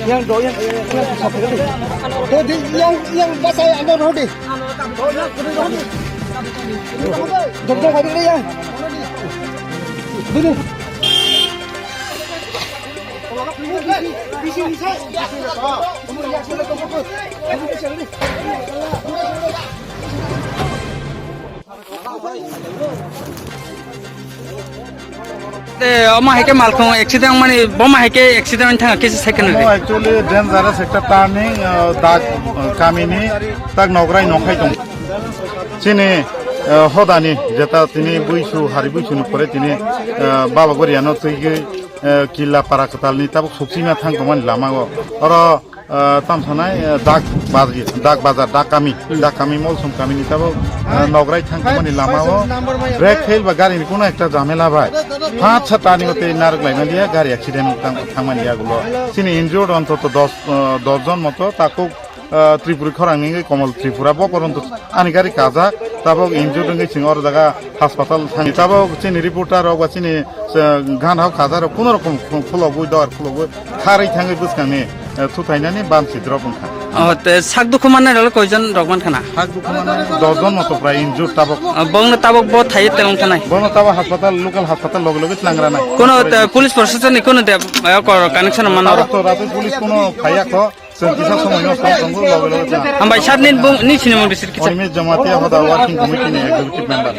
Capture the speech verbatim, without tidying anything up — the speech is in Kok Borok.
Yang do, yang, yang, yang, yang, yang basai anda rodi. Dok, dok, habis ni, yang. Dulu. Te, omo hai khe malkhung accident mani, boma hai khe accident thang kisa second Omo re. Actually dangerous ekta turning, uh, dak, uh, kamini tak nograi nokhai tong. Chini, uh, hodani jeta tini buisu, hari buisu ni pore tini, uh, baba goriano twi, uh, killa para kwtal ni tabuk suksima thang tongmani lama o. Oro Ah, tam sanai, ah, dak bazar, dak bazar, dak kami, dak kami, Molsom kami ni tabuk, ah, nograi thang kami ni lama o brake fail ba gari ni kuno ekta jamela bai. Paanch sat ani o tei narwk lai maliya, gari accident tang, thang maliya gulo. Chini injured ontoto dos, ah, dos jon moto, takuk, ah, Tripuri khorang ni Komol Tripura bo poronto ani gari kajak, tabuk injured wngwi chwng oro jaga hospital thang. Tabuk chini reporter rok ba chini, ah, gana o kajak rok kuno rokom khulogwi dor khulogwi. Kharwi thangwi bwskangni, eh, thuthainani bamsi drop wngkha. Oh, te sak dukhu mannai rok koijon rok mankha na? Sak dukhu mannai dos jon moto prai injured tabuk. Oh, bongno tabuk bo thaiwi tong wngkha nai? Bono tabuk hospital, local hospital loge loge tlang rwnai. Kono te police proshashan ni kono te, eh, ko connection manna Tabuk rok? To rapi police kono phaiya kho, chwng kisa somoi no tong tongo loge loge tlang. Hambai sat nin bung ni sinimung bisir kisa. Oimit Jamatia hoda working committee ni executive member.